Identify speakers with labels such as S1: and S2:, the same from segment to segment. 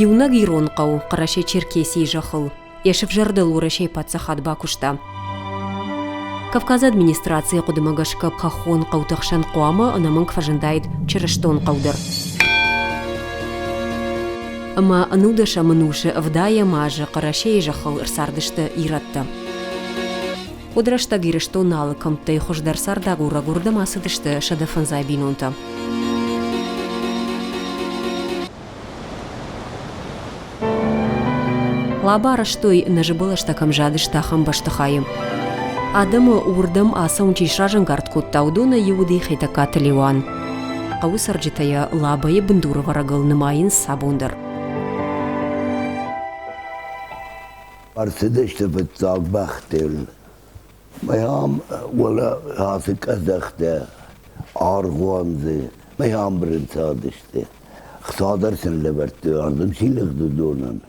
S1: Иунӕг ирон хъӕу Хъӕрӕсе-Черкесийы зӕххыл йӕ сывзӕрдыл Уӕрӕсейы паддзахад бакуыста. Кавказы администрацийы хъуыдымӕ гӕсгӕ хӕххон хъӕуты хсӕн хъуамӕ ӕнӕмӕнг фӕзындаид чырыстон хъӕу дӕр. Ӕмӕ ӕнудӕсӕм ӕнусы ӕвдайӕм азы Хъӕрӕсейы зӕххыл ӕрцардысты ирӕттӕ. Уӕд рӕстӕг Ирыстоны алы кӕмттӕй хуыздӕр цардагурӕг уырдӕм ацыдысты 105 бинонтӕ. Лабӕ арӕзтой, нӕзы бӕлӕстӕ кӕм задысты, ахӕм бӕстыхайы. Адӕмы уырдӕм ацӕуын чи сразӕнгард кодта, уыдонӕй иу уыди Хетӕгкаты Леуан. Хъӕуы цӕрджытӕ йӕ Лабӕйы бындурӕвӕрӕгыл нымайынц абон дӕр.
S2: Ӕрцыдысты фыццаг бӕхтыл. Мӕ ам уӕлӕ ацы къӕдзӕхтӕ, аргъуан дзы, мӕ ам рынцадысты. Хца дӕр сын лӕвӕрдтой ардӕм чи лыгъд уыдонӕн.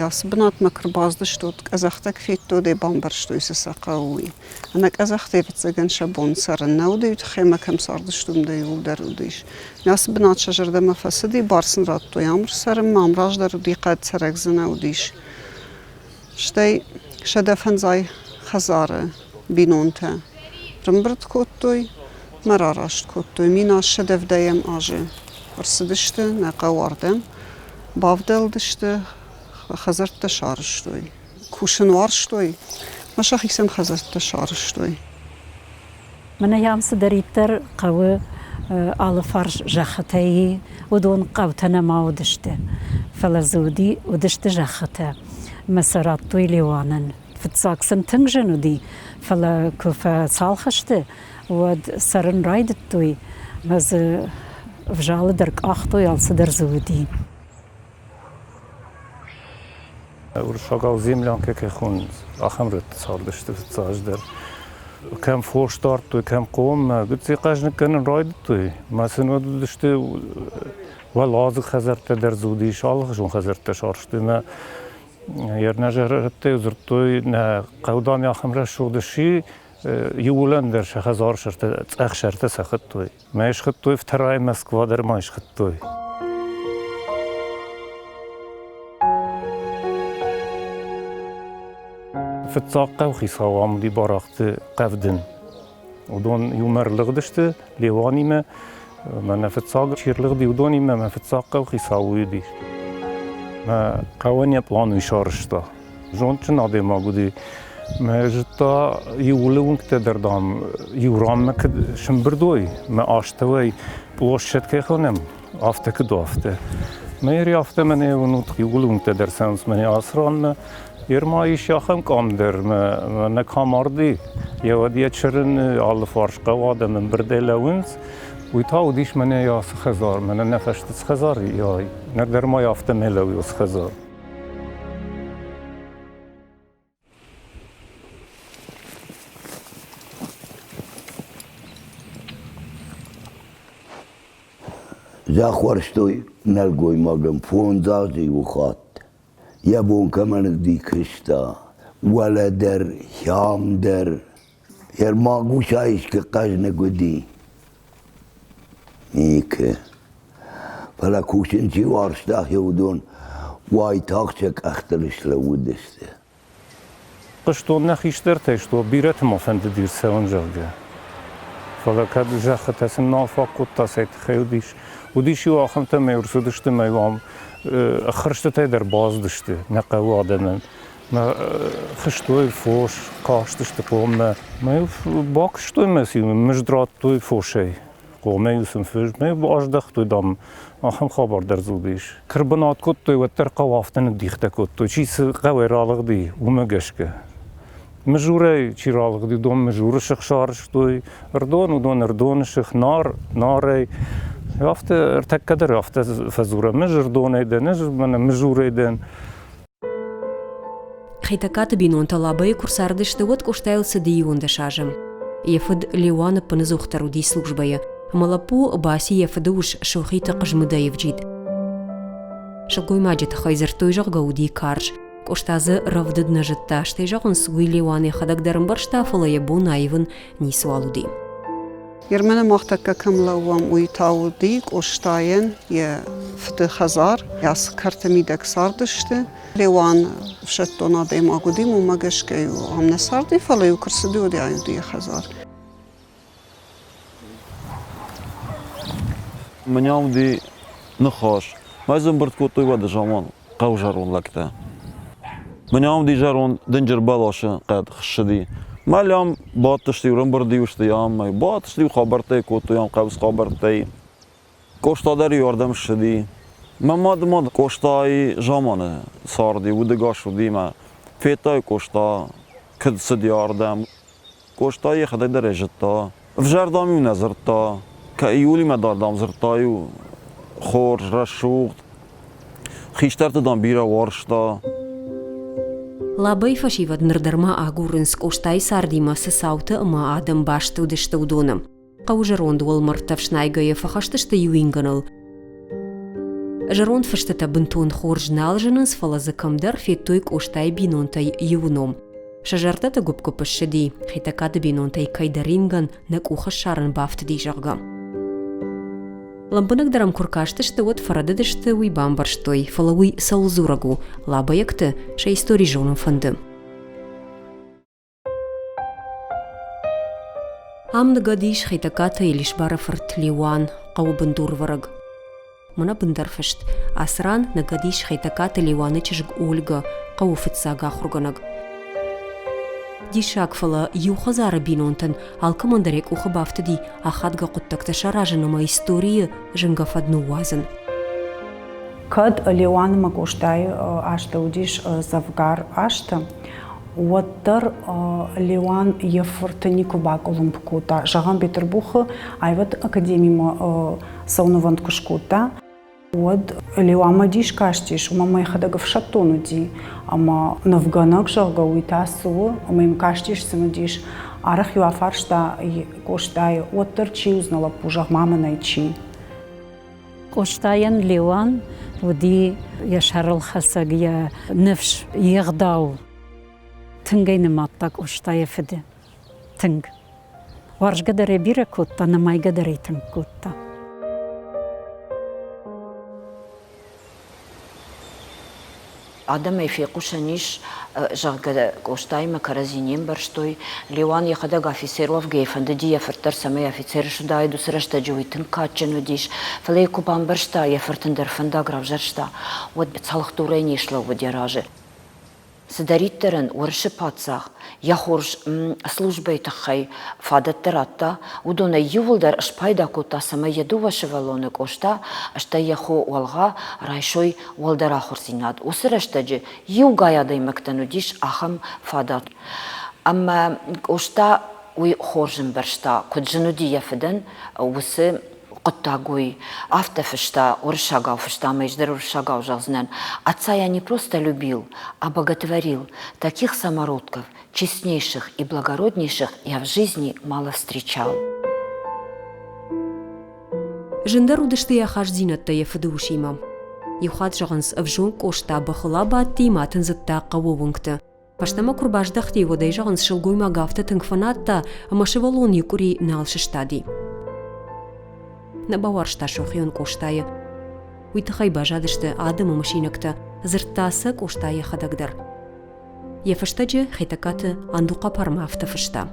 S3: Ацы бынатмӕ куы рбацыдыстут, къӕдзӕхтӕ куы федтой, уӕд бамбӕрстой, цы сӕ хъӕуы, уый. Ӕнӕ къӕдзӕхтӕй, ӕвӕццӕгӕн, сӕ бон цӕрын нӕ уыд, уый тыххӕй ӕмӕ кӕм цардысты, уым дӕр иууылдӕр уыдис. Ацы бынат сӕ зӕрдӕмӕ фӕцыди, бар сын радтой ам цӕрынмӕ, ам раздӕр уыди хъӕд, цӕрӕг дзы нӕ уыдис. Стӕй 105 хӕдзары бинонтӕ рымбырд кодтой мӕ рараст кодтой. 1710 азы ӕрцыдысты нӕ хъӕу ардӕм, бавдӕлдысты, хӕдзӕрттӕ сарӕзтой. Кусын уарзтой мӕ сӕхицӕн хӕдзӕрттӕ сарӕзтой.
S4: Мӕнӕ йӕм цыдӕриддӕр хъӕуы алыфарс зӕххытӕй, уыдон хъӕутӕ нӕма уыдысты, фӕлӕ дзы уыди, уыдысты зӕххытӕ. Мӕ сӕ радтой Леуанӕн. Фыццаг сын тынг зын уыди, фӕлӕ куы фӕцалх сты, уӕд цӕрын райдыдтой мӕ дзы ӕвзалы дӕр къахтой, алцыдӕр дзы уыди.
S5: Уырыссагау землянкӕ кӕй хонынц, ахӕм рӕтты цардысты фыццаджыдӕр. Кӕм фос дардтой, кӕм хъоммӕ, гыцци хъӕзныг кӕнын райдыдтой. Мӕ сын уӕд уыдысты уӕладзыг хӕдзӕрттӕ дӕр дзы уыдис, алыхуызон хӕдзӕрттӕ сарӕзтой. Мӕ ернӕ зӕрӕдтӕ дзырдтой, нӕ хъӕу, дам, ахӕм рӕсугъд сси, иууылӕн дӕр сӕ хӕдзары сӕртӕ цъӕх сӕртӕ цӕхыдтой. Мӕ схуыдтой вторая Москва дӕр ма схуыдтой. Фыццаг хъӕухицау ам уыди Барахъты Хъӕвдын. Уыдон иумӕ ӕрлыгъдысты Леуанимӕ. Мӕнӕ фыццаг чи рлыгъди, уыдонимӕ мӕ фыццаг хъӕухицау уый уыди. Мӕ хъӕуӕн йӕ пълан уый сарӕзта. Зондджын адӕймаг уыди. Мӕ зыдта, иуылы уынгтӕ дӕр, дам, иу ранмӕ куыд сымбырд уой, мӕ астӕуӕй площадь кӕй хонӕм, афтӕ куыд у, афтӕ. Мӕ ери афтӕ мӕнӕ уынут, иуыл уынгтӕ дӕр цӕуынц мӕнӕ ацы ранмӕ. Ерма ис ахӕм къам дӕр, мӕ кӕм арды, йӕ уӕд йӕ чырын алы фарс хъӕуы адӕм ӕмбырдӕй лӕууынц. Уый та уыдис мӕнӕ ацы хӕдзар, мӕнӕ нӕ фӕсты цы хӕдзар, ныр дӕр ма афтӕ мӕ лӕууы уыцы хӕдзар.
S2: Зӕхх уӕрстой нӕлгоймагӕн фондз азы иу хатт. Йӕ бон кӕмӕн уыди куыста, уӕлӕ дӕр, хӕм дӕр. Ермагуса искуы хъӕзныг уыди? Никуы. Фӕлӕ кусын чи уарзта, уыдон уайтагъд сӕ къӕхтыл слӕууыдысты.
S5: Хъуыстон нӕ хистӕртӕй, что бирӕты ма фӕндыди рцӕуын, зӕгъгӕ. Фӕлӕ кӕд зӕххытӕ сын нал фаг кодта, цӕй тыххӕй уыдис. Уыдис-иу ахӕмтӕ ӕмӕ ӕрцыдысты ӕмӕ-иу ам ӕххӕрстытӕй дӕр бацыдысты нӕ хъӕуы адӕмӕн. Мӕ хызтой фос, кастысты хъоммӕ. Мӕ бакуыстой мӕ сын мызд радтой фосӕй. Хъомӕ-иу сын фыз, мӕ аздӕхтой, дам, ахӕм хабар дӕр дзы уыдис. Куы рбынат кодтой, уӕддӕр хъӕу афтӕ ныддихтӕ кодтой, чи цы хъӕуӕй ралыгъди, уымӕ гӕсгӕ. Мызурӕй чи ралыгъди, уыдон Мызуры сых сарӕзтой, Ӕрдон, уыдон Ӕрдоны сых, Нар, Нарӕй. Афтӕ ӕртӕккӕ дӕр афтӕ фӕдзурӕм, ӕз Ӕрдонӕй дӕн, ӕз мӕнӕ Мызурӕй дӕн.
S1: Хетӕгкаты бинонтӕ Лабӕйы куы рцардысты, уӕд Къостайыл цыди 11 азы. Йӕ фыд Леуан ӕппыныдзухдӕр уыди службӕйы, ӕмӕ лӕппу баци йӕ фыдыус Сохиты Хъызмыдӕйы вджид. Сылгоймаджы тыххӕй дзырдтой, зӕгъгӕ, уыди карз. Къоста дзы рӕвдыд нӕ зыдта, стӕй зӕгъынц, уый Леуан йӕхӕдӕг дӕр ӕмбӕрста, фӕлӕ йӕ бон аивын ницыуал уыди.
S3: Ермӕны мах тӕккӕ кӕм лӕууӕм, уый та уыди Къостайӕн йӕ фыды хӕдзар. Ацы кӕрты мидӕг цардысты. Леуан ӕфсӕддон адӕймаг уыди, уымӕ гӕсгӕ-иу ам нӕ царди, фӕлӕ-иу куы рцыди, уӕд ай уыди йӕ хӕдзар.
S6: Мӕнӕ уыди ныхас. Мӕ дзы ӕмбырд кодтой уӕды заман хъӕузӕронд лӕгтӕ. Мӕнӕ уыди зӕронд дынджыр бӕласы хъӕд хссыди. Мӕ лӕм бадтысты-иу, ӕрӕмбырд-иу сты ам, бадтысты-иу хабӕрттӕй кодтой ам хъӕбыс хабӕрттӕй. Къоста дӕр-иу ардӕм ссыди. Мӕ мады мад Къостайы заманы царди, удӕгас уыди мӕ федтай Къоста, куыд цыди ардӕм. Къоста йӕхӕдӕг дӕр ӕй зыдта. Ӕвзӕр дам-иу нӕ дзырдта. Иулимӕ дӕр дам дзырдта-иу хорз, рӕсугъд. Хистӕрты дам бирӕ уарзта.
S1: Лабӕйы фӕсивӕд ныр дӕр ма агурынц, Къостайы цардимӕ цы цаутӕ ӕмӕ адӕм баст уыдысты, уыдоны. Хъӕуы зӕронд уӕлмӕрдтӕ ӕфснайгӕйӕ фӕхӕст сты иу ингӕныл. Зӕронд фыстытӕ бынтон хорз нал зынынц, фӕлӕ дзы кӕмдӕр федтой Къостайы бинонтӕй иуы ном. Сӕ зӕрдӕты гуыпп-гуыпп ссыди, Хетӕгкаты бинонтӕй кӕйдӕр ингӕн нӕ къухы ссарын бафтыди, зӕгъгӕ. Лӕмбынӕгдӕр ӕм куы ркастысты, уӕд фӕрӕдыдысты, уый бамбӕрстой, фӕлӕ уый цӕуыл дзурӕг у, лабӕйӕгты сӕ истори зонын фӕнды. Ам ныгӕд ис Хетӕгкаты Елисбары фырт Леуан, хъӕуы бындурвӕрӕг. Мӕнӕ бындӕр фыст. Ацы ран ныгӕд ис Хетӕгкаты Леуаны чызг Ольгӕ, хъӕуы фыццаг ахуыргӕнӕг. Диссаг, фӕлӕ иу хӕдзары бинонтӕн алкӕмӕн дӕр йӕ къухы бафтыди ахадгӕ хъуыддӕгтӕ саразын ӕмӕ историйы зынгӕ фӕд ныууадзын.
S7: Кӕд Леуан ӕмӕ Къостайы азтӕ уыдис дзӕвгар азтӕ, уӕддӕр Леуан йӕ фырты никуы бакъуылымпы кодта. Зӕгъӕм, Бетъырбухы аивады академимӕ цӕуынвӕнд куы скодта, уӕд Леуанмӕ дис кастис, уымӕн ӕмӕ йӕхӕдӕг ӕфсӕддон уыди ӕмӕ нывгӕнӕг, зӕгъгӕ, уый та цы у, ӕмӕ йӕм кастис цымыдис. Арӕх-иу афарста Къостайы, уӕддӕр чи уыдзынӕ лӕппу, зӕгъ-ма мӕнӕй чи?
S4: Къостайӕн Леуан уыди йӕ сӕрылхӕцӕг, йӕ ныфс, йе гъдау. Тынг ӕй нымадта Къоста йӕ фыды. Тынг. Уарзгӕ дӕр ӕй бирӕ кодта, нымайгӕ дӕр ӕй тынг кодта.
S8: Адӕмӕй фехъусӕн ис, зӕгъгӕ, Къостаимӕ кӕрӕдзи не мбӕрстой. Леуан йӕхӕдӕг афицер уӕвгӕйӕ фӕндыди йӕ фырт дӕр, цӕмӕй афицер суыдаид, уыцы рӕстӕджы уый тынг кадджын уыдис. Фӕлӕ йӕ куы бамбӕрста, йӕ фырт ын дӕр фӕндаг равзӕрста, уӕд цӕлхдурӕй не слӕууыд йӕ разы. Цыдӕриддӕр ын Уырысы паддзах йӕ хорз службӕйы тыххӕй фадӕттӕ радта, уыдонӕй иууылдӕр спайда кодта, цӕмӕй йӕ дыууӕ сывӕллоны Къоста, стӕй йӕ хо Уӕлгъа райсой уӕлдӕр ахуырдзинад. Уыцы рӕстӕджы иугай адӕймӕгтӕн уыдис ахӕм фадат. Ӕмӕ Къоста уый хорз ӕмбӕрста, куыд зын уыди йӕ фыдӕн уыцы хъуыддаг уый. Афтӕ фыста, уырыссагау фыста, ӕмӕ ӕз дӕр уырыссагау зӕгъдзынӕн. Отца я не просто любил, а боготворил. Таких самородков, честнейших и благороднейших я в жизни мало встречал.
S1: Зындӕр уыдысты йӕ хӕсдзинӕдтӕ йӕ фыдыусимӕ. Иу хатт зӕгъынц, ӕвзонг Къоста бӕхыл абадти мӕ тындзыдта хъӕуы уынгты. Фӕстӕмӕ куы рбаздӕхти, уӕд ӕй, зӕгъынц, сылгоймаг афтӕ тынг фӕнадта, ӕмӕ сывӕллон иу къуыри нал сыстади. Нӕ бауарзта Сохион Къостайы. Уый тыххӕй баззадысты адӕмы мысинӕгтӕ, дзырдта сӕ Къоста йӕхӕдӕг дӕр. Йӕ фыстӕджы Хетӕгкаты Андухъапармӕ афтӕ фыста.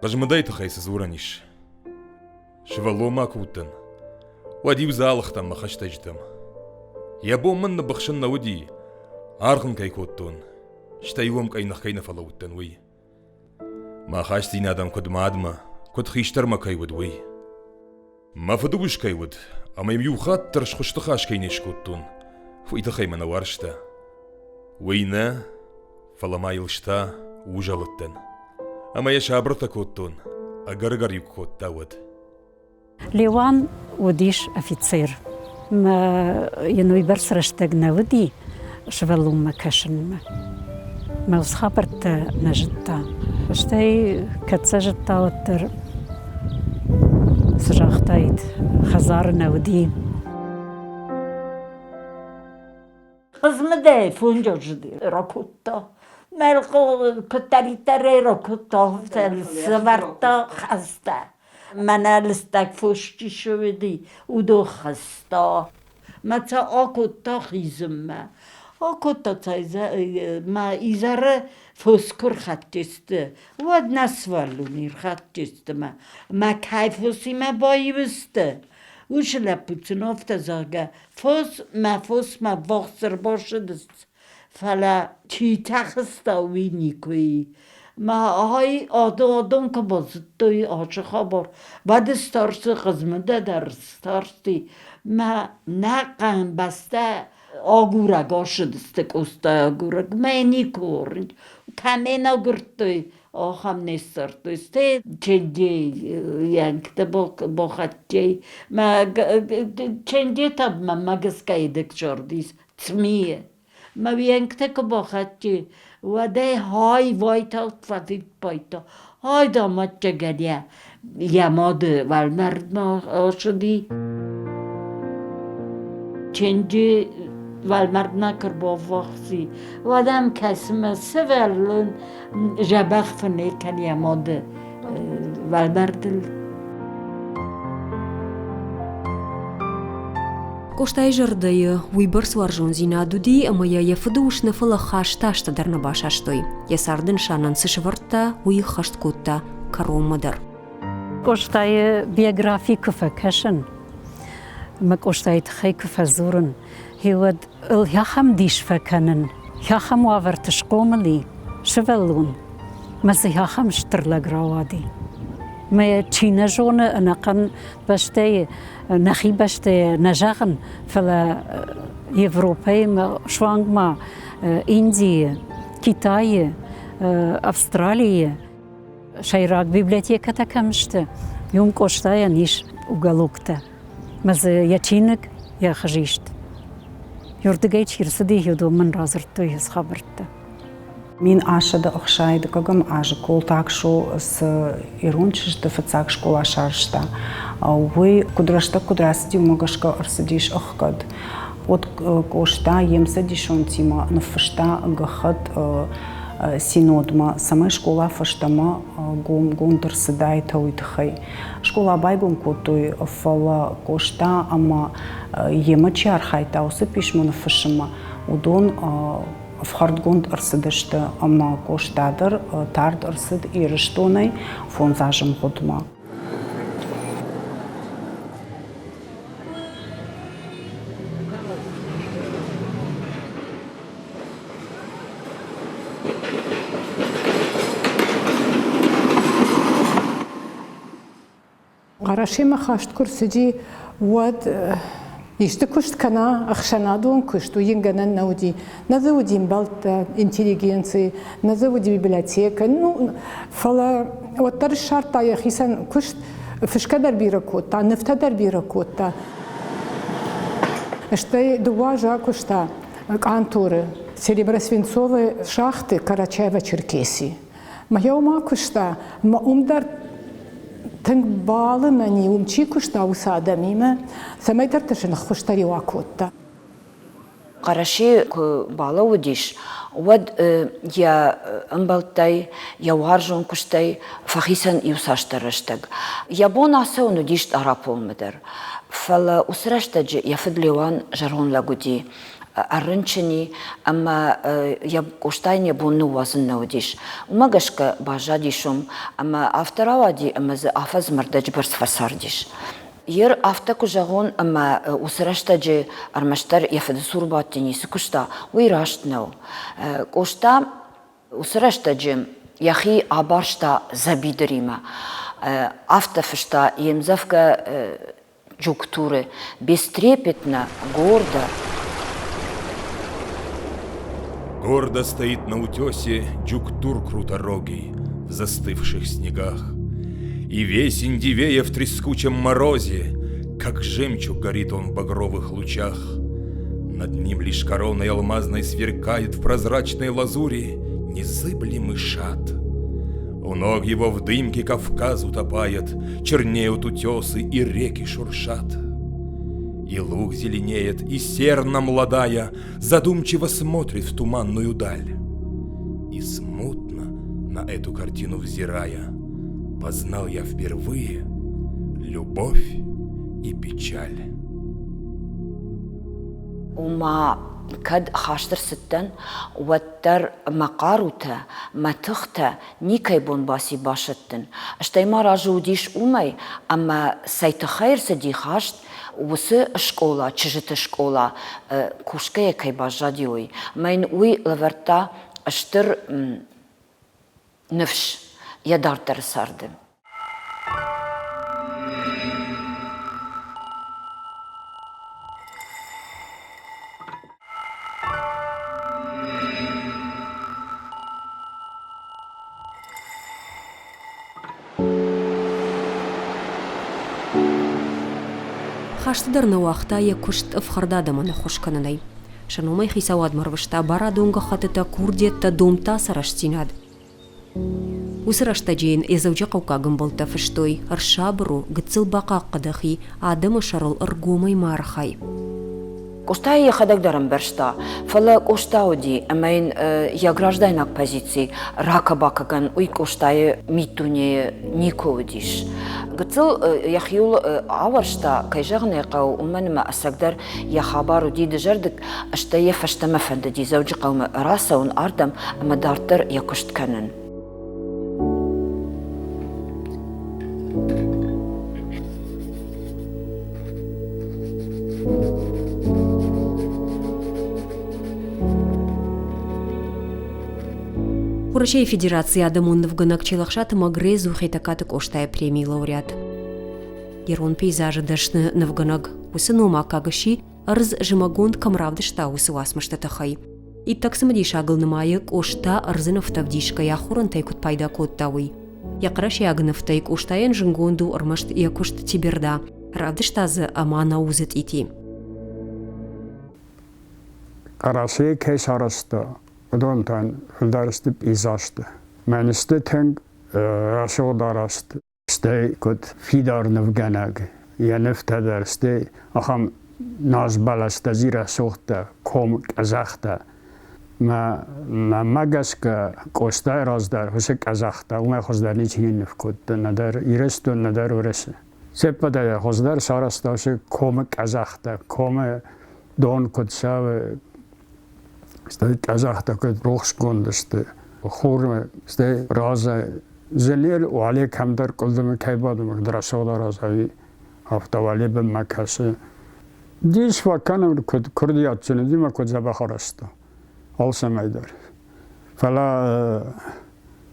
S9: Хъызмыдӕй тыххӕй цы дзурӕн ис? Сывӕллон ма куы уыдтӕн, уӕд-иу дзы алыгътӕн мӕ хӕстӕджытӕм. Йӕ бон мын ныббыхсын нӕ уыди, аргъ ын кӕй кодтон, стӕй уым къӕйных кӕй нӕ фӕлӕууыдтӕн, уый. Мӕ ахастдзинад ӕм куыд мадмӕ, куыд хистӕрмӕ кӕй уыд, уый. Мӕ фыдыус кӕй уыд, ӕмӕ йӕм иу хатт дӕр схуысты хӕс кӕй не скодтон, уый тыххӕй мӕ нӕ уарзта. Уый нӕ, фӕлӕ ма йыл ста узӕлыдтӕн. Ӕмӕ йӕ сабыртӕ кодтон, ӕгӕр-ӕгӕр-иу куы кодта, уӕд.
S4: Леуан уыдис офицер. Мӕ йын уыйбӕрц рӕстӕг нӕ уыди сывӕллонмӕ кӕсынмӕ. Мӕ уыцы хабӕрттӕ нӕ зыдта. Стӕй кӕд сӕ зыдта, уӕддӕр цы загътаид, хӕдзары нӕ уыди.
S10: Хъызмыдӕй фонджазы ракодта. Мӕлхъ куыддӕриддӕр ӕй ракодта, сӕвӕрдта хӕстӕ. Мӕнӕ лыстӕг фос чи уыди, уыдон хызта. Мӕ цӕ акодта хизынмӕ. Акодта цӕ мӕ изӕры фос куы рхаттысты, уӕд нӕ сывӕллони рхаттысты мӕ. Мӕ кӕй фосимӕ баиу сты, уыцы лӕппу сын афтӕ зӕгъгӕ, фос мӕ фосмӕ ввахс ӕрбацыдысты, Фӕлӕ чи тӕхыста, уый никуы и. Мӕ ай адон куы базыдтой ацы хабар, уӕд старцы Хъызмыдӕ дӕр старсти. Мӕ нӕ хъӕнбӕстӕ агурӕг ацыдысты Къостайы агурӕг. Мӕ никуы уырны. Кӕмӕн агуырдтой, ахӕм не ссардтой. Стӕй Чендейӕнгты бахаттӕй. Мӕ Ченде та мӕнмӕ гӕсгӕ идӕг цардис. Цмийы. Мӕ уӕнгтӕ куы бахатти, уӕд ӕй хай уайтагъд фӕфиппайдта. Айда мӕттӕгӕн йӕ мады уӕлмӕрдмӕ ацыди. Ченджи уӕлмӕрдмӕ куы рбаввахс и, уӕд ӕм кӕсы мӕ сывӕллон дзӕбӕх фынӕй кӕны йӕ мады уӕлмӕрдыл.
S1: Къостайы зӕрдӕйы уыйбӕрц уарзондзинад уыди, ӕмӕ йӕ йӕ фыды ус нӕ, фӕлӕ хӕсты азтӕ дӕр нӕ басастой. Йӕ царды нысанӕн цы сӕвӕрдта, уый ӕххӕст кодта кӕронмӕ дӕр.
S4: Къостайы биографи куы фӕкӕсын ӕмӕ Къостайы тыххӕй куы фӕдзурын, уӕд ыл ахӕм дис фӕкӕнын, ахӕм уавӕрты схъомыл и сывӕллон, мӕ дзы ахӕм стыр лӕг рауади. Мӕ чи нӕ зоны ӕнӕхъӕн бӕстӕйы, нӕхи бӕстӕйы нӕ зӕгъын, фӕлӕ Европӕйы суанг ма Индийы, Китайы, Австралийы сӕйраг библиотекӕтӕ кӕм сты, уым Къостайӕн ис уголоктӕ. Мӕ дзы йӕ чиныг, йӕ хызист. Уырдыгӕй чи рцыди, уыдон мын радзырдтой йӕ хабӕрттӕ.
S7: 1160 дыккӕгӕм азы Колтаксо цы ирон чызджыты фыццаг скъола сарӕзта, уый куыд рӕстӕг куыд рацыди, уымӕ гӕсгӕ ӕрцыдис ӕхгӕд. Уӕд Къоста йе мцӕдисонтимӕ ныффыста гӕххӕтт синодмӕ, цӕмӕй скъола фӕстӕмӕ гомгонд ӕрцыдаид, уый тыххӕй. Скъола байгом кодтой, фӕлӕ Къоста ӕмӕ йемӕ чи архайдта, уыцы писмо ныффыссынмӕ, уыдон ӕфхӕрдгонд ӕрцыдысты ӕмӕ Къоста дӕр тард ӕрцыд Ирыстонӕй фондз азы мгъуыдмӕ.
S11: Хъӕрӕсемӕ хаст куы рцыди, уӕд исты куыст кӕна, ӕхсӕнадон куыст, уый йын гӕнӕн нӕ уыди. Нӕ дзы уыди ӕмбӕлттӕ, интеллигенци, нӕ дзы уыди библиотекӕ. Ну, фӕлӕ уӕддӕр ссардта йӕхицӕн куыст, фысгӕ дӕр бирӕ кодта, нывтӕ дӕр бирӕ кодта. Стӕй дыууӕ азы акуыста къанторы Серебросвинцовы шахты Карачаево-Черкесии. Мӕ ма куыста, мӕ уым дӕр тынг балымӕн уым чи куыста, уыцы адӕмимӕ, цӕмӕйдӕрты сын ӕххуыс дӕр-иу акодта.
S8: Хъӕрӕсе куы балӕууыдис, уӕд йӕ ӕмбӕлттӕй, йӕ уарзон куыстӕй фӕхицӕн иуцасдӕр рӕстӕг. Йӕ бон ацӕуын уыдис Тъараполмӕ дӕр, фӕлӕ уыцы рӕстӕджы йӕ фыд Леуан зӕронд лӕг уыди, ӕррынчын и ӕмӕ йӕ Къостайӕн йӕ бон ныууадзын нӕ уыдис. Уымӕ гӕсгӕ баззадис уым ӕмӕ афтӕ рауади ӕмӕ дзы афӕдзмӕ рдӕджы бӕрц фӕцардис. Ер афтӕ куы зӕгъон, ӕмӕ уыцы рӕстӕджы ӕрмӕстдӕр йӕ фыды цур бадти ницы куыста, уый раст нӕу. Къоста уыцы рӕстӕджы йӕхи абарста дзӕбидыримӕ. Афтӕ фыста йе мдзӕвгӕ Джуктуры «Бестрепетно, гордо».
S9: Гордо стоит на утесе Джуктур круторогий в застывших снегах. И весь индивея в трескучем морозе, Как жемчуг горит он в багровых лучах. Над ним лишь короной алмазной сверкает в прозрачной лазури незыблемый шат. У ног его в дымке Кавказ утопает, Чернеют утесы и реки шуршат. И луг зеленеет, и серна младая Задумчиво смотрит в туманную даль. И смутно на эту картину взирая, Познал я впервые, Любовь и печаль.
S8: Ома, кӕд хаст ӕрцыдтӕн, уӕддӕр мӕ хъарутӕ, мӕ тыхтӕ никӕй бон баци басӕттын. Стӕй ма разы уыдис уымӕй, ӕмӕ цӕй тыххӕй ӕрцыди хаст, уыцы скъола, чызджыты скъола кусгӕйӕ кӕй баззади, уый. Ӕмӕ йын уый лӕвӕрдта стыр ныфс йӕ дарддӕры царды.
S1: Хӕсты дӕр нӕ уагъта йӕ куыст ӕфхӕрд адӕмӕн ӕххуыс кӕнынӕй. Сӕ номӕй хицауадмӕ рвыста барадон гӕххӕттытӕ, курдиӕттӕ, домдта сӕ рӕстдзинад. Уыцы рӕстӕджы йын йӕ дзӕуджыхъӕуккаг ӕмбӕлттӕ фыстой: «Ӕрсабыр у, гыццыл бахъахъхъӕ дӕхи, адӕмы сӕрыл ӕргомӕй ма архай».
S8: Къоста йӕхӕдӕг дӕр ӕмбӕрста, фӕлӕ Къоста уыди, ӕмӕ йын йӕ граждайнаг позици ракӕ-бакӕгӕн уый Къостайы миддунейы никуы уыдис. Гыццыл йӕхиуыл ауӕрста, кӕй зӕгъын ӕй хъӕуы, уымӕн ӕмӕ ӕцӕгдӕр йӕ хабар уыди дызӕрдыг, стӕй йӕ фӕстӕмӕ фӕндыди Дзӕуджыхъӕумӕ рацӕуын ардӕм ӕмӕ дарддӕр йӕ куыст кӕнын.
S1: Уӕрӕсейы Федерацийы адӕмон нывгӕнӕг Челӕхсаты Магрез у Хетӕгкаты Къостайы премийы лауреат. Ирон пейзажы дӕсны нывгӕнӕг уыцы ном аккаг сси, ӕрдз зымӕгонд кӕм равдыста, уыцы уацмысты тыххӕй. Иттӕг цымыдисагыл нымайы Къоста ӕрдзы нывтӕ ӕвдисгӕйӕ ахорӕнтӕй куыд пайда кодта, уый. Йӕ хъӕрӕсейаг нывтӕй Къостайӕн зынгонд у ӕрмӕст йӕ куыст Теберда, равдыста дзы ӕмӕ нӕудзы цъити.
S12: Хъӕрӕсе кӕй сарӕзта, уыдон та фылдӕр сты пейзажтӕ. Мӕн сты тынг рӕсугъд арӕзт. Стӕй куыд фидар нывгӕнӕг, йӕ нывтӕ дӕр сты ахӕм наз бӕлӕстӕ, рӕсугъдтӕ, ком къӕдзӕхтӕ. Мӕнмӕ гӕсгӕ Къостайы раздӕр уыцы къӕдзӕхтӕ уымӕй хуыздӕр ничи ныв кодта, нӕдӕр Ирыстон, нӕдӕр Уӕрӕсе. Се ппӕтӕй хуыздӕр сарӕзта уыцы комы къӕдзӕхтӕ, комы дон куыд цӕуы, стӕй къӕдзӕхтӕ куыд рухсгонд сты, хурмӕ, стӕй разӕй Зелер уӕле кӕмдӕр къуылдымы кӕй бады, рӕсугъд аразӕй, афтӕ уӕле бынмӕ кӕсы. Дис фӕкӕнын, куыд курдиатджын уыди мӕ куыд дзӕбӕх арӕзта алцӕмӕй дӕр. Фӕлӕ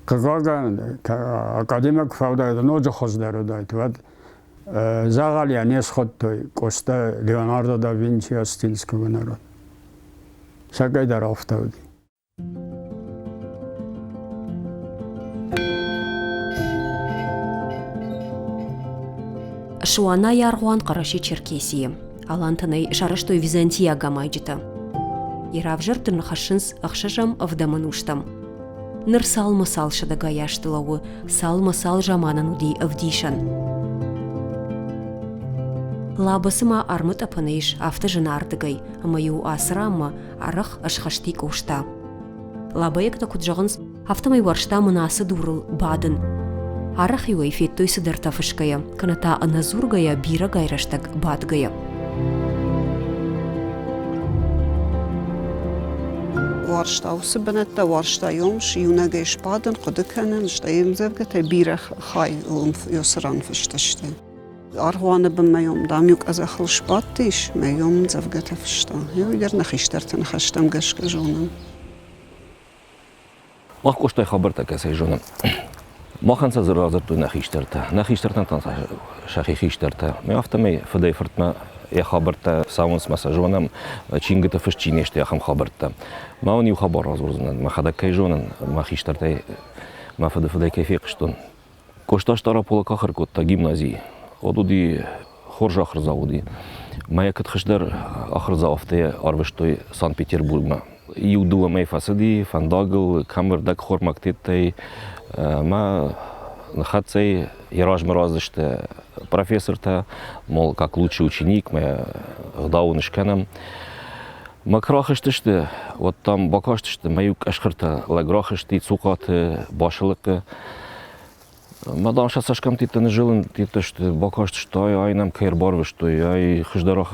S12: хъыгагӕн, академик куы фӕуыдаид, ноджы хуыздӕр уыдаид, уӕд дзӕгъӕл йӕ не схуыдтой Къоста Леонардо да Винчи Астинского народ. Сӕгӕй дӕр афтӕ уыди.
S1: Суанайы аргъуан Хъӕрӕсе-Черкесийы. Алантӕн ӕй сарӕзтой византийаг амайджытӕ. Йӕ равзӕрд ын хӕссынц ӕхсӕзӕм ӕвдӕм ӕнустӕм. Ныр цалмӕ цал сӕдӕгай азты лӕууы, цалмӕ цал заманӕн уыди ӕвдисӕн. Лабӕ цыма армытъӕпӕны ис, афтӕ зыны ардыгӕй, ӕмӕ-иу ацы ранмӕ арӕх ӕсхӕсти Къоста. Лабӕйӕгтӕ куыд зӕгъынц, афтӕмӕй уарзта мын ацы дурыл бадын. Арӕх-иу ӕй федтой цыдӕртӕ фысгӕйӕ, кӕнӕ та ӕнӕдзургӕйӕ бирӕгай рӕстӕг бадгӕйӕ.
S3: Уарзта уыцы бынӕттӕ, уарзта йомс, иунӕгӕй сбадын, хъуыды кӕнын, стӕй ӕмдзӕвгӕтӕ бирӕ хай уым цы ран фыст сты. Аргъуаны бынмӕ йом, дам, иу къӕдзӕхыл сбадтис, мӕ йом ӕмдзӕвгӕтӕ фыста. Уый дӕр нӕ хистӕрты ныхӕстӕм гӕсгӕ зонын.
S13: Мах Къостай хабӕрттӕ кӕцӕй зонӕм. Махӕн сӕ дзы радзырдтой нӕ хистӕртӕ. Нӕ хистӕртӕн та сӕхи хистӕртӕ. Ме афтӕмӕй фыдӕй-фыртмӕ йӕ хабӕрттӕ цӕуынц мӕ сӕ зонӕм, чингуыты фыст чи не сты, ахӕм хабӕрттӕ. Ма уын иу хабар радзурдзынӕн, мӕхӕдӕг кӕй зонын, мӕ хистӕртӕй, мӕ фыдыфыдӕй кӕй фехъуыстон. Къоста Стъараполы ахуыр кодта гимназийы. Уӕд уыди хорз ахуырдзау уыди. Мӕ куыд хистӕр ахуырдзау, афтӕ арвыстой Санкт-Петербургмӕ. Иу-дыууӕ мӕй фӕцыди фӕндагыл, кӕм ӕрдӕгхормаг тедтӕй, мӕ ныхӕццӕй йӕ размӕ рацыдысты профессортӕ, мол, как лучший ученик, мӕ ӕгъдау ын скӕнӕм. Мӕ куы рахызтысты, уӕд там бакастысты, мӕ иу къӕсхыртӕ лӕг рахызти цухъаты, басылыхъхъы. Мӕ дам сӕ цӕсгӕмттӕ ныззылынтӕ сты, бакастысты, ай, ай нӕм кӕй ӕрбарвыстой, ай хуыздӕр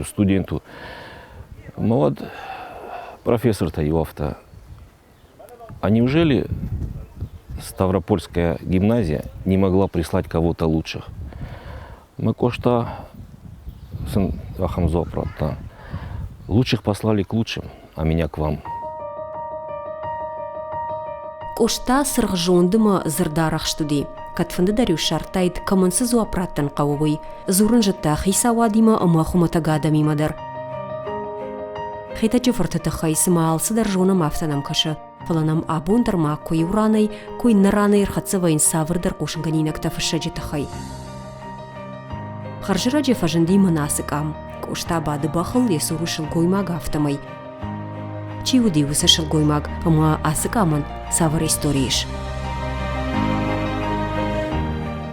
S13: студент у. Мӕ уӕд профессортӕ иу афтӕ, а неужели Ставропольская гимназия не могла прислать кого-то лучших? Мӕ Къоста сын ахӕм дзуапп радта. Лучших послали к лучшим, а меня к вам.
S1: Къоста цыргъзонд ӕмӕ дзырдарӕхст уыди. Кӕдфӕнды дӕр-иу ссардтаид, кӕмӕн цы дзуапп раттын хъӕуы, уый. Дзурын зыдта хицауадимӕ ӕмӕ хуымӕтӕг адӕмимӕ дӕр. Хетӕджы фырты тыххӕй цыма алцыдӕр зонӕм, афтӕ нӕм кӕсы. Фӕлӕ нӕм абон дӕр ма куы иу ранӕй, куы иннӕ ранӕй ӕрхӕццӕ вӕййынц цавӕрдӕр хъусынгӕнинӕгтӕ фыссӕджы тыххӕй. Хӕрзӕрӕджы фӕзынди мӕнӕ ацы къам. Къоста бады бӕхыл, йӕ цуры сылгоймаг, афтӕмӕй. Чи уыди уыцы сылгоймаг ӕмӕ ацы къамӕн цавӕр истори ис?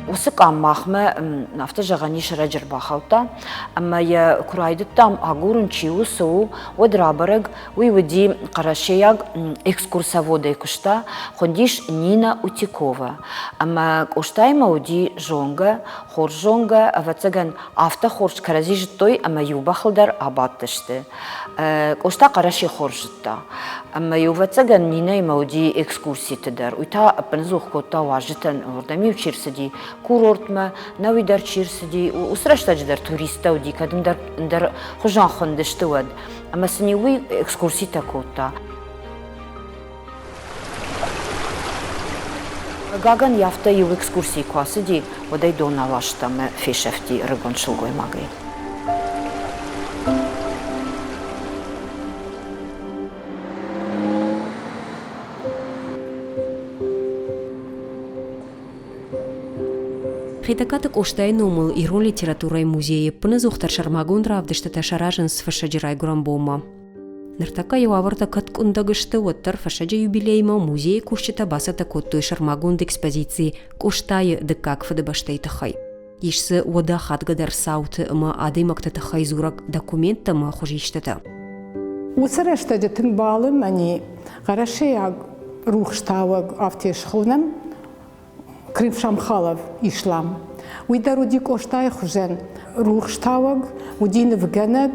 S8: Уыцы къам махмӕ, афтӕ зӕгъӕн ис, ӕрӕджы ӕрбахаудта ӕмӕ йӕ куы райдыдтам агурын, чи у, цы у, уӕд рабӕрӕг, уый уыди хъӕрӕсейаг экскурсоводӕй куыста, хуындис Нина Утикова. Ӕмӕ Къостаимӕ уыди зонгӕ, хорз зонгӕ, ӕвӕццӕгӕн, афтӕ хорз кӕрӕдзи зыдтой ӕмӕ иу бӕхыл дӕр абадтысты. Къоста Хъӕрӕсе хорз зыдта. Ӕмӕ-иу, ӕвӕццӕгӕн, Нинӕимӕ уыди экскурситы дӕр. Уый та ӕппынӕдзух кодта уазджытӕн, уырдӕм-иу чи рцыди, курортмӕ, нӕуи дӕр чи рцыди, уыцы рӕстӕджы дӕр туристтӕ уыди, кӕд ӕндӕр, ӕндӕр хуызӕн хуындысты, уӕд. Ӕмӕ сын-иу уый экскурситӕ кодта. Хъыгагӕн, афтӕ иу экскурсийы куы ацыди, уӕд ӕй дон аласта ӕмӕ фесӕфти ӕрыгон сылгоймагӕй.
S1: Хетӕгкаты Къостайы номыл ирон литературӕйы музейы ӕппынӕдзухдӕр сӕрмагонд равдыстытӕ саразынц фыссӕджы райгуырӕн бонмӕ. Ныртӕккӕ йӕ уавӕртӕ кӕд къуындӕг сты, уӕддӕр фыссӕджы юбилеймӕ музейы кусджытӕ бацӕттӕ кодтой сӕрмагонд экспозици Къостайы дыккаг фыдыбӕстӕйы тыххӕй. Ис дзы уӕдӕ хатгӕдӕр цауты ӕмӕ адӕймӕгты тыххӕй дзурӕг документтӕ ӕмӕ хуызистытӕ.
S11: Уыцы рӕстӕджы тынг балымӕн и хъӕрӕсейаг рухстауӕг афтӕ схонӕм, Крымшамхалов Ислам. Уый дӕр уыди Къостайы хуызӕн рухстауӕг, уыди нывгӕнӕг,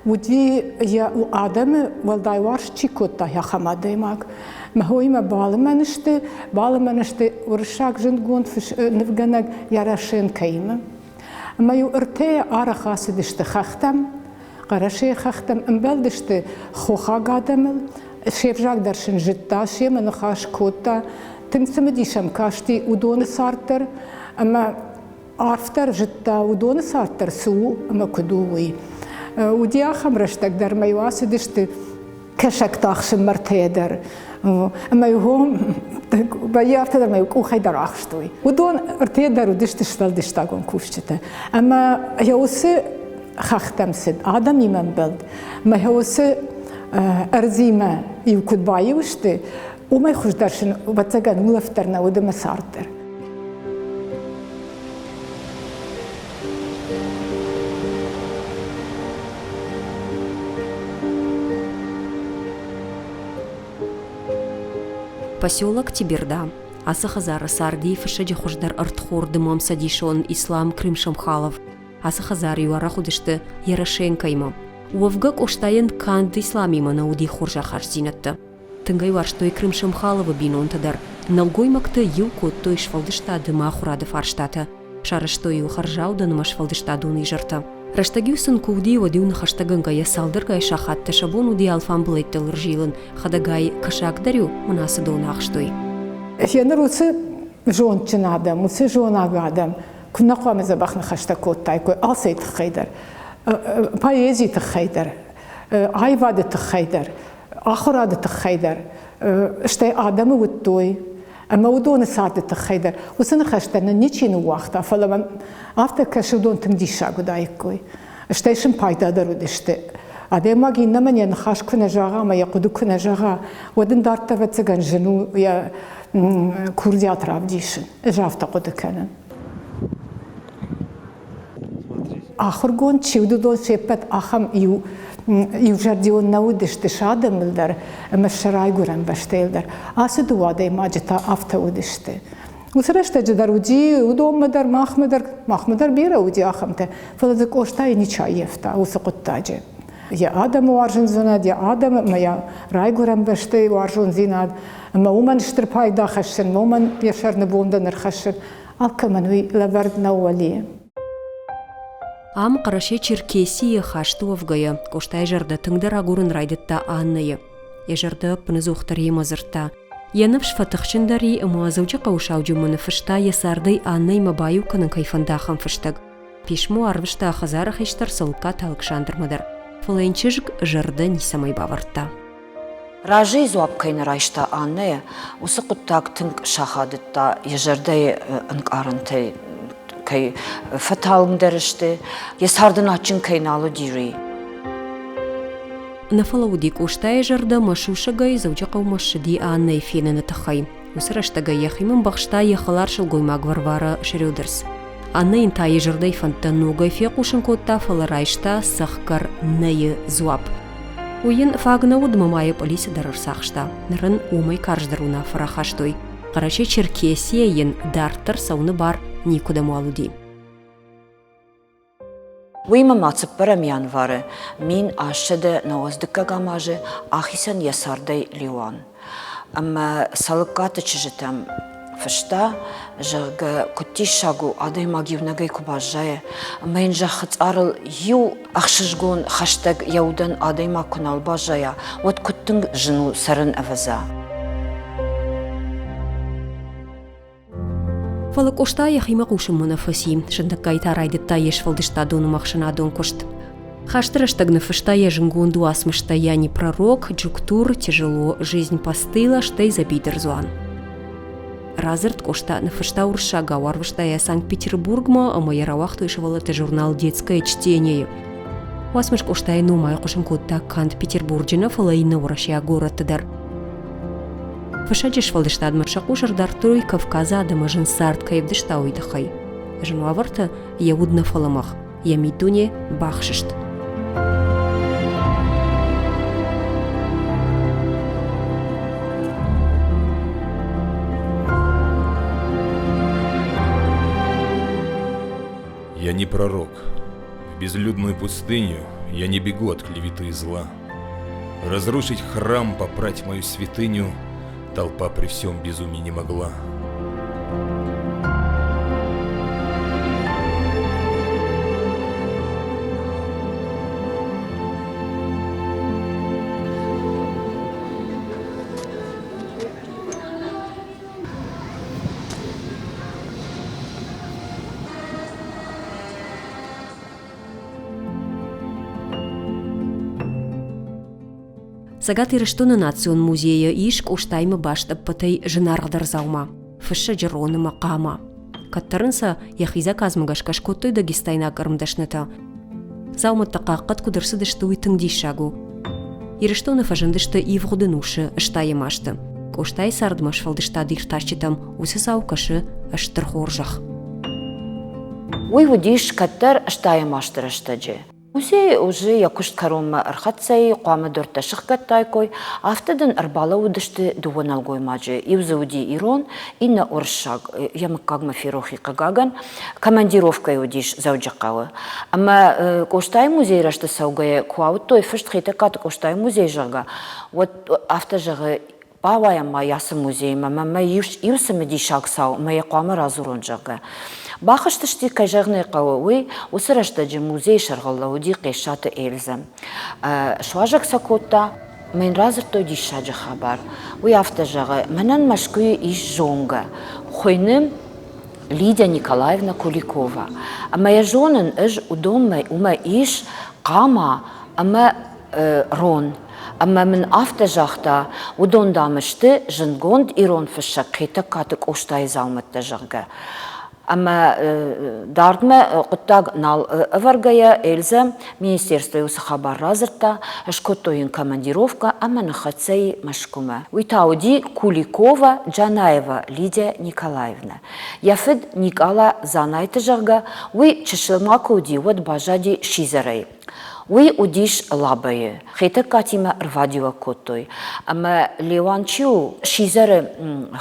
S11: уыди йӕ адӕмы уӕлдай уарзт чи кодта, ахӕм адӕймаг. Мӕ хоимӕ балымӕн сты, балымӕн сты уырыссаг зындгонд нывгӕнӕг Ярошенкоимӕ. Ӕмӕ-иу ӕртӕйӕ арӕх ацыдысты хӕхтӕм, Хъӕрӕсейы хӕхтӕм ӕмбӕлдысты хохаг адӕмыл, се взаг дӕр сын зыдта, семӕ ныхас кодта. Тынг цымыдис ӕм касти уыдоны цард дӕр ӕмӕ арфдӕр зыдта, уыдоны цард дӕр цы у ӕмӕ куыд у, уый. Уыди ахӕм рӕстӕг дӕр ӕмӕ-иу ацыдысты кӕсӕгтӕ ахсын мӕртӕйӕ дӕр. Ӕмӕ-иу вӕййы афтӕ дӕр ӕмӕ-иу къухӕй дӕр ахстой. Уыдон ӕртӕйӕ дӕр уыдысты сфӕлдыстадон кусджытӕ. Ӕмӕ йӕ уыцы хӕхтӕм цыд, адӕмимӕ ӕмбӕлд. Мӕ уыцы ӕрдзимӕ иу куыд баиу сты, уымӕй хуыздӕр сын, ӕвӕццӕгӕн, улӕфт дӕр нӕ уыд ӕмӕ цард дӕр.
S1: Поселок Тиберда. Ацы хӕдзары царди фыссӕджы хуыздӕр ӕрдхорды мӕмцӕдисон Ислам Крымшамхалов. Ацы хӕдзары-иу арӕх уыдысты Ярошенкоимӕ. Уӕвгӕ Къостайӕн канд исламимӕ нӕ уыди хорз ахастдзинӕдтӕ. Тынг ӕй уарзтой Крымшамхаловы бинонтӕ дӕр. Нӕлгоймӕгтӕ иу кодтой сфӕлдыстады ӕмӕ ахуырады фарстатӕ. Сарӕзтой-иу хӕрзаудӕн ӕмӕ сфӕлдыстадон изӕртӕ. Рӕстӕг-иу сын куы уыди, уӕд-иу ныхӕстӕгӕнгӕйӕ цалдӕргай сахаттӕ сӕ бон уыди алфамбылӕйттыл ӕрзилын, хӕдӕгай кӕсаг дӕр-иу мын ацы доны ахстой.
S11: Гъеныр уыцы зондджын адӕм, уыцы зонаг адӕм куы нӕ хъуамӕ дзӕбӕх ныхӕстӕ кодтаиккой алцӕй тыххӕй дӕр, поэзийы тыххӕй дӕр, аивады тыххӕй дӕр, ахуырады тыххӕй дӕр, стӕй адӕмы уыдтой ӕмӕ уыдоны царды тыххӕй дӕр. Уыцы ныхӕстӕ нын ничи ныууагъта, фӕлӕ мӕм афтӕ кӕсы, уыдон тынг диссаг уыдаиккой. Стӕй сын пайда дӕр уыдысты. Адӕймаг иннӕмӕн йӕ ныхас куы нӕ зӕгъа ӕмӕ йӕ хъуыды куы нӕ зӕгъа, уӕд ын дарддӕр ӕвӕццӕгӕн зын у йӕ курдиат равдисын. Ӕз афтӕ хъуыды кӕнын. Ахуыргонд чи уыд, уыдон се ппӕт ахӕм иу иузӕрдион нӕ уыдысты сӕ адӕмыл дӕр ӕмӕ сӕ райгуырӕн бӕстӕйыл дӕр. Ацы дыууӕ адӕймаджы та афтӕ уыдысты. Уыцы рӕстӕджы дӕр уыди уыдонмӕ дӕр, махмӕ дӕр, махмӕ дӕр бирӕ уыди ахӕмтӕ, фӕлӕ дзы Къостайы ничи ӕййӕфта уыцы хъуыддаджы. Йӕ адӕмы уарзондзинад, йӕ адӕмы ӕмӕ йӕ райгуырӕн бӕстӕйы уарзондзинад ӕмӕ уымӕн стыр пайда хӕссын, уымӕн йӕ сӕр нывондӕн ӕрхӕссын, алкӕмӕн уый лӕвӕрд нӕу уӕле.
S1: Ам Хъӕрӕсе-Черкесийы хӕсты уӕвгӕйӕ, Къостайы зӕрдӕ тынгдӕр агурын райдыдта Аннӕйы. Йӕ зӕрдӕ ӕппынӕдзухдӕр йемӕ дзырдта. Йӕ ныфс фӕтыхджындӕр и ӕмӕ Дзӕуджыхъӕуы сауджынмӕ ныффыста йӕ цардӕй Аннӕимӕ баиу кӕнын кӕй фӕнды, ахӕм фыстӕг. Писмо арвыста хӕдзары хистӕр Цӕлыккаты Алыксандрмӕ дӕр, фӕлӕ йын чызг зӕрдӕ ницӕмӕй бавӕрдта.
S8: Разыйы дзуапп кӕй нӕ райста Аннӕ, уыцы хъуыддаг тынг сахадыдта йӕ зӕрдӕйы ӕнкъарӕнтӕй кӕй фӕталынгдӕр сты, йӕ цард ын адджын кӕй нал уыди, уый.
S1: Нӕ фӕлӕууыди Къостайы зӕрдӕ мӕ сусӕгӕй Дзӕуджыхъӕумӕ ссыди Аннӕйы феныны тыххӕй. Уыцы рӕстӕгӕй йӕхимӕ мбӕхста йӕ хӕлар сылгоймаг Варвара Шрёдерс. Аннӕ йын та йӕ зӕрдӕйы фӕндтӕ ногӕй фехъусын кодта, фӕлӕ райста цӕхгӕр нӕйы дзуапп. Уый йын фаг нӕ уыд ӕмӕ ма йӕ пъӕлицӕ дӕр ӕрцахста. Ныр ын уымӕй карздӕр уынаффӕ рахастой. Хъӕрӕсе-Черкесийӕ йын дарддӕр цӕуыны бар никуыдӕмуал уыди.
S8: Уыимӕ ма цыппӕрӕм январы 1892 азы ахицӕн йӕ цардӕй Леуан. Ӕмӕ Цӕлыккаты чызджытӕм фыста, зӕгъгӕ, куыд диссаг у, адӕймаг иунӕгӕй куы баззайы, ӕмӕ йын зӕххы цъарыл иу ӕхсызгон хӕстӕг йӕ удӕн адӕймаг куы нал баззайа, уӕд куыд тынг зын у цӕрын, ӕвӕдза.
S1: Фӕлӕ Къоста йӕхимӕ хъусынмӕ нӕ фӕци, сындӕггай та райдыдта йе сфӕлдыстадон ӕмӕ ӕхсӕнадон куыст. Хӕсты рӕстӕг ныффыста йӕ зынгонд уацмыстӕ «Я не пророк», «Джуктур», «Тяжело жизнь постыла», стӕй «Дзӕбидырдзуан». Радзырд Къоста ныффыста уырыссагау, арвыста йӕ Санкт-Петербургмӕ ӕмӕ йӕ рауагътой сывӕллӕтты журнал «Детское чтение»-йы. Уацмыс Къостайы ном айхъуысын кодта канд Петербурджы нӕ, фӕлӕ иннӕ уӕрӕсейаг горӕтты дӕр. Фыссӕджы сфӕлдыстадмӕ сӕ хъус ӕрдардтой Кавказы адӕмы зын цард кӕй ӕвдыста, уый тыххӕй. Зын уавӕрты йӕ уд нӕ фӕлӕмӕгъ, йӕ миддуне бахсыст.
S9: Я не пророк. В безлюдную пустыню я не бегу от клеветы и зла. Разрушить храм, попрать мою святыню толпа при всем безумии не могла.
S1: Цӕгат Ирыстоны национ музейы ис Къостаимӕ баст ӕппӕтӕй зынаргъдӕр дзаума – фыссӕджы рон ӕмӕ хъама. Кӕддӕр ын сӕ йӕхи заказмӕ гӕсгӕ скодтой дагестайнаг ӕрмдӕснытӕ. Дзаумӕттӕ хъахъхъӕд куыд ӕрцыдысты, уый тынг диссаг у. Ирыстоны фӕзындысты ивгъуыды нусы стайӕм азты. Къостайы цардмӕ сфӕлдыстад иртасджытӕм уыцы цау кӕсы стыр хорзӕх.
S8: Уый уыдис кӕддӕр стайӕм азты рӕстӕджы. Музей уже йӕ куыст кӕронмӕ ӕрхӕццӕ и, хъуамӕ дуртӕ сыхгӕдтаиккой, афтӕ дын ӕрбалӕууыдысты дыууӕ нӕлгоймаджы. Иу дзы уыди ирон, иннӕ уырыссаг, йӕ мыггагмӕ ферох и, хъыгагӕн, командировкӕйы уыдис Дзӕуджыхъӕуы. Ӕмӕ Къостайы музейы рӕзты цӕугӕйӕ куы ауыдтой фыст Хетӕгкаты Къостайы музей, зӕгъгӕ, уӕд афтӕ зӕгъы, Бауайӕм ма ацы музеймӕ, мӕ мӕ иу цымыдисаг цау мӕ йӕ хъуамӕ радзурон, зӕгъгӕ. Бахызтысты, кӕй зӕгъын ӕй хъӕуы, уый уыцы рӕстӕджы музейы сӕргълӕууыди Хъесаты Эльзӕ. Суазӕг сӕ кодта, мӕ йын радзырдтой диссаджы хабар. Уый афтӕ зӕгъы, мӕнӕн Мӕскуыйы ис зонгӕ, хуыйны Лидия Николаевна Куликова. Ӕмӕ йӕ зонын ӕз, уыдонмӕ уымӕ ис хъама ӕмӕ рон. Ӕмӕ мын афтӕ загъта, уыдон, дам, сты зындгонд ирон фыссӕг Хетӕгкаты Къостайы дзаумӕттӕ, зӕгъгӕ. Ӕмӕ дардмӕ хъуыддаг нал ӕвӕргӕйӕ, Эльзӕ министерствойы уыцы хабар радзырдта, скодтой йын командировкӕ ӕмӕ ныххӕццӕ и Мӕскуымӕ. Уый та уыди Куликова Джанаева Лидия Николаевнӕ. Йӕ фыд Никъала Дзанайты, зӕгъгӕ, уый чысыл ма куы уыди, уӕд баззади сидзӕрӕй. Уый уыдис Лабӕйы. Хетӕгкатимӕ ӕрвадиуӕг кодтой. Ӕмӕ Леуан чи у, сидзӕры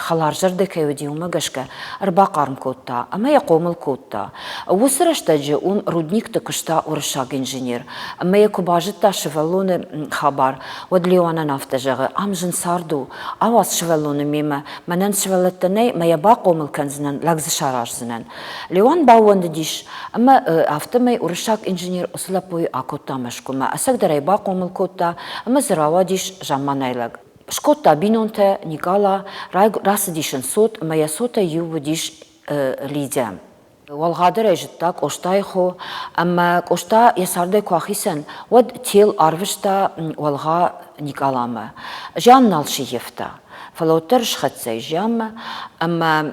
S8: хӕларзӕрдӕ кӕй уыди, уымӕ гӕсгӕ ӕрбахъарм кодта ӕмӕ йӕ хъомыл кодта. Уыцы рӕстӕджы уым рудникты куыста уырыссаг инженер. Ӕмӕ йӕ куы базыдта сывӕллоны хабар, уӕд Леуанӕн афтӕ зӕгъы, ам зын цард у, ауадз сывӕллоны мемӕ, мӕнӕн сывӕллӕттӕ нӕй, мӕ йӕ бахъомыл кӕндзынӕн, лӕг дзы сараздзынӕн. Леуан баууӕндыдис, ӕмӕ афтӕмӕй уырыссаг инженер уыцы лӕппуйы акодта Мӕскуымӕ. Ӕцӕгдӕр ӕй бахъомыл кодта ӕмӕ дзы рауадис замманай лӕг. Скодта бинонтӕ, Никъала, рацыдис ын цот ӕмӕ йӕ цотӕй иу уыдис Лидия. Уӕлгъӕдӕр ӕй зыдта Къостайы хо, ӕмӕ Къоста йӕ цардӕй куы ахицӕн, уӕд тел арвыста Уӕлгъа Никъаламӕ. Зиан нал сыййӕфта, фӕлӕ уӕддӕр схӕццӕ и зианмӕ ӕмӕ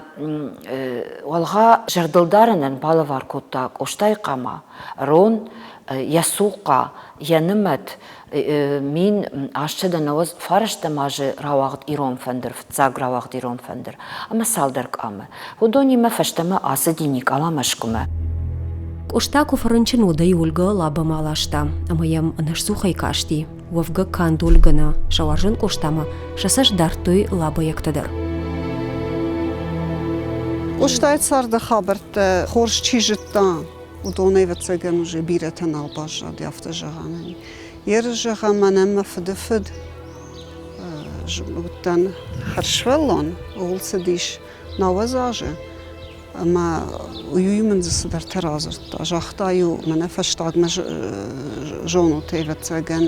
S8: Уӕлгъа зӕрдылдарӕнӕн балӕвар кодта Къостайы хъама, рон, йӕ цухъхъа, йӕ нымӕт, 1899 азы рауагъд Ирон фӕндыр, фыццаг рауагъд Ирон фӕндыр ӕмӕ цалдӕр къамы. Уыдонимӕ фӕстӕмӕ ацыди Никъала Мӕскуымӕ.
S1: Къоста куы фӕрынчын, уӕд ӕй Ольгӕ Лабӕмӕ аласта ӕмӕ йӕм ӕнӕсцухӕй касти. Уӕвгӕ канд Ольгӕ нӕ, сӕ уарзон Къостамӕ сӕ цӕст дардтой лабӕйӕгтӕ дӕр.
S3: Къостайы царды хабӕрттӕ хорз чи зыдта, Уыдон, ӕвӕццӕгӕн, уже бирӕтӕ нал баззади, афтӕ зӕгъӕн. Ерыс зӕгъӕм, мӕнӕн мӕ фыдыфыд уыдтӕн хӕрзсывӕллон, ууыл цыдис 90 азы, ӕмӕ уый мын дзы цыдӕртӕ радзырдта. Загъта-иу, мӕнӕ фӕстагмӕ зонут, ӕвӕццӕгӕн,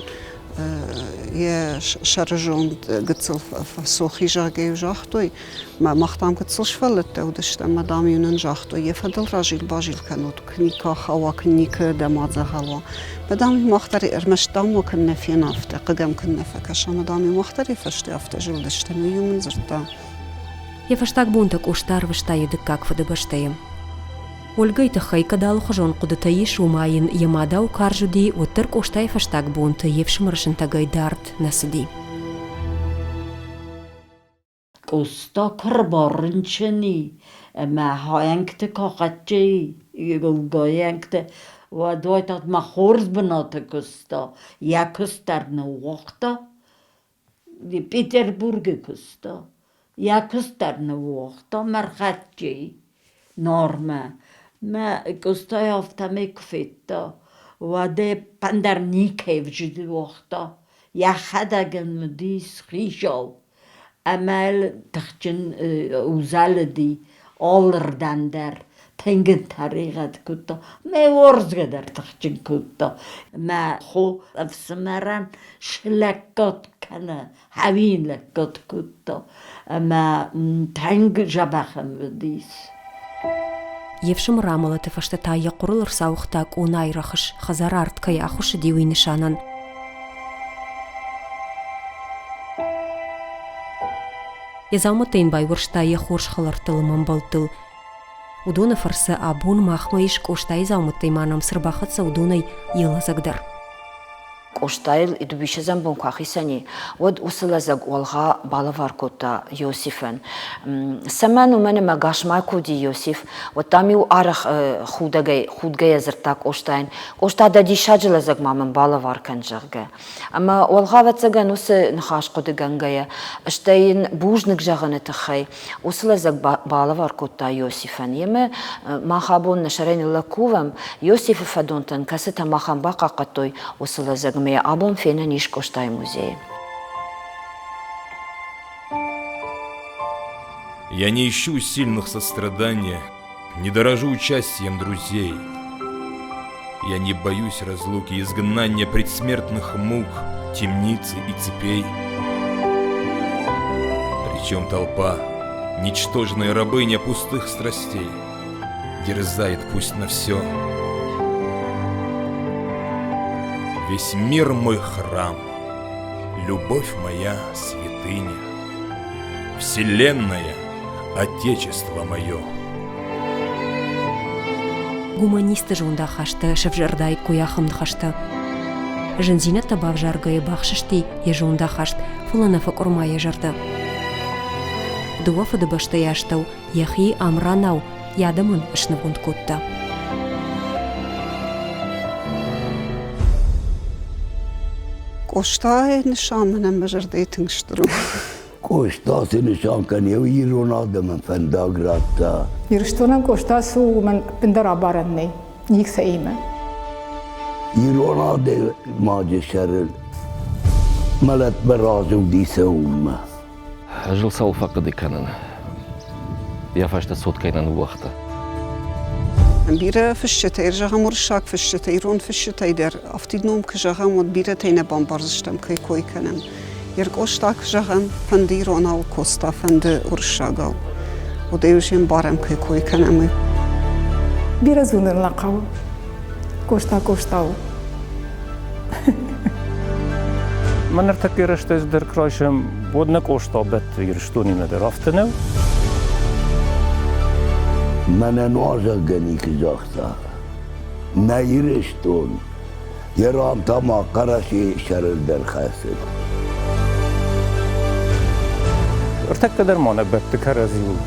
S3: йӕ сӕрызонд гыццыл фӕцух и, зӕгъгӕ-иу загътой. Мах, дам, гыццыл сывӕллӕттӕ уыдыстӕм ӕмӕ, дам-иу нын загътой, йӕ фӕдыл разил-базил кӕнут, куы никуы ахауа, куы никуы дӕм адзӕгъӕл уа. Мӕ, дам, мах дӕр ӕрмӕст, дам, уӕ куыннӕ фена афтӕ, хъыг ӕм куыннӕ фӕкӕса, ӕмӕ, дам-иу мах дӕр йӕ фӕсте афтӕ зылдыстӕм, уый-иу мын дзырдта.
S1: Йӕ фӕстаг бонтӕ Къоста ӕрвыста йӕ дыккаг фыдыбӕстӕйы. Ольгӕйы тыххӕй кӕд алыхуызон хъуыдытӕ ис, уымӕ йын йӕ мадау карз уыди, уӕддӕр Къостайы фӕстаг бонты йе фсымӕры сынтӕгӕй дард нӕ цыди.
S10: Къоста куы рбарынчын и ӕмӕ хаӕнгты куы ахӕццӕ и, Волгӕйӕнгты, уӕд уайтагъд мӕ хорз бынаты куыста, йӕ куыст дӕр ныууагъта. Петербургы куыста, йӕ куыст дӕр ныууагъта мӕ рхӕццӕ и Нармӕ. Мӕ Къостайы афтӕмӕй куы федта, уӕд ӕй ӕндӕр никӕй уагъта. Йӕхӕдӕг ын уыдис хицау. Ӕмӕ тыхджын узӕлыди алырдӕм дӕр, тынг ын тӕригъӕд кодта, мӕ уарзгӕ дӕр тыхджын кодта. Мӕ хо ӕфсымӕрӕн слӕггад кӕны, хӕвин лӕггад кодта ӕмӕ тынг дзӕбӕх ын уыдис.
S1: Йе фсымӕры амӕлӕты фӕстӕ та йӕ хъуырыл ӕрцауыгъта къонайы рӕхыс, хӕдзары арт кӕй ахуыссыди, уый нысанӕн. Йӕ дзаумӕттӕ йын байуӕрста йӕ хорз хӕлӕрттыл ӕмӕ ӕмбӕлттыл. Уыдоны фӕрцы абон махмӕ ис Къостайы дзаумӕттӕй ма нӕм цы рбахӕццӕ, уыдонӕй йӕ лӕдзӕг дӕр.
S8: Къостайыл дыууиссӕдзӕм бон куы ахицӕн и, уӕд уыцы лӕдзӕг Уӕлгъа балӕвар кодта Иосифӕн. Цӕмӕн, уымӕн ӕмӕ гас ма куы уыди Иосиф, уӕд дам-иу арӕх худӕгӕй, худгӕйӕ дзырдта Къостайӕн, Къоста, дӕ диссаджы лӕдзӕг ма мын балӕвар кӕн, зӕгъгӕ. Ӕмӕ Уӕлгъа, ӕвӕццӕгӕн, уыцы ныхас хъуыдыгӕнгӕйӕ, стӕй йын бузныг зӕгъыны тыххӕй уыцы лӕдзӕг балӕвар кодта Иосифӕн. Емӕ мах абон нӕ сӕрӕй ныллӕг кувӕм Иосифы фӕдонтӕн, кӕцытӕ махӕн бахъахъхъӕдтой уыцы лӕдзӕгмӕ йӕ абон фенӕн ис Къостайы музейы.
S9: Я не ищу сильных сострадания, не дорожу участием друзей. Я не боюсь разлуки, изгнания предсмертных мук, темницы и цепей. Причем толпа, ничтожная рабыня пустых страстей, дерзает пусть на все. Весь мир мой храм, любовь моя святыня, Вселенная, Отечество мое.
S1: Гуманисты зондахасты сӕвзӕрдаиккой ахӕм ныхӕстӕ. Зындзинӕдтӕ бавзаргӕйӕ бахсысти йӕ зондахаст, фӕлӕ нӕ фӕкъуырма йӕ зӕрдӕ. Дыууӕ фыдыбӕстӕйы астӕу йӕхи Амранау йӕ адӕмӕн снывонд кодта.
S3: Къостайы нысан мӕнӕн мӕ зӕрдӕйы тынг стыр у.
S2: Къоста цы нысан кӕны, уый ирон адӕмӕн фӕндаг радта.
S11: Ирыстонӕн Къоста цы у, уымӕн ӕппындӕр абарӕн нӕй ницӕимӕ.
S2: Ирон адӕймаджы сӕрыл мӕлӕтмӕ разылди цӕуынмӕ.
S13: Ӕз ыл цӕуыл фӕхъуыды кӕнын, йӕ фӕстӕ цот кӕй нӕ ныууагъта.
S3: Бирӕ фысджытӕ, зӕгъӕм, уырыссаг фысджытӕ, ирон фысджытӕй дӕр афтид ном куы зӕгъӕм, уӕд бирӕтӕй нӕ бамбардзыстӕм, кӕй кой кӕнӕм. Иркъоста куы зӕгъӕм, фӕнды иронау, Коста фӕнды уырыссагау. Уӕд ӕй ӕмбарӕм, кӕй кой кӕнӕм, уый.
S11: Бирӕ дзурын нӕ хъӕуы. Къоста Къоста у.
S5: Мӕ ныртӕккӕ рӕстӕджы дӕр куы райсӕм, уӕд нӕ Къоста бӕтты Ирыстонимӕ дӕр, афтӕ нӕу?
S2: Мӕнӕн уазӕггӕнӕг загъта, нӕ Ирыстон йӕ ран та ма Хъӕрӕсейы сӕрыл дӕр хӕцыд.
S5: Ӕртӕккӕ дӕр ма нӕ бӕтты кӕрӕдзиуыл.